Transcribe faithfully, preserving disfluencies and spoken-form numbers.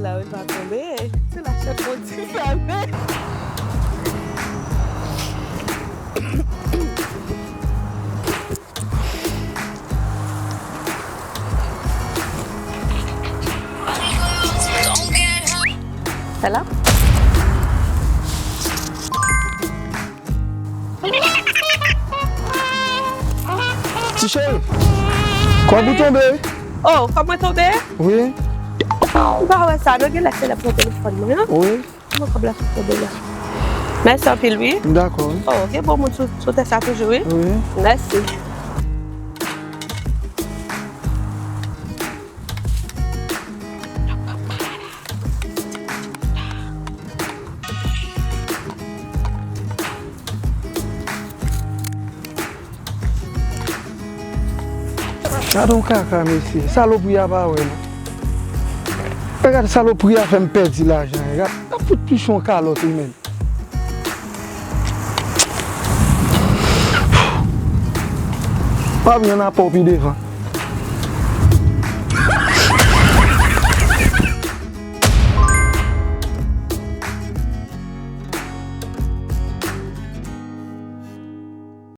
La, wi, l pa tonbe. Se la chèf mwen di fèmen. Hello? Ti cheri, kòb ou tonbe, wi. Oh, kòb mwen tonbe? Wi. Ou pa wè sa, non, gen lè se lè pran telefòn mwen, non? Wi. Mwen kòb la sot tonbe la. Mèsi anpil, wi. M dakò, wi. Oh, gen bon moun sou, sou tè sa toujou, wi. Wi. Mèsi. Gade yon kaka, mesye. Salopri a pa wè, non. E gade salopri a fè m pèdi lajan. Gade, ap fout pichon kalòt, wi, menm. Pa vin apò pi devan.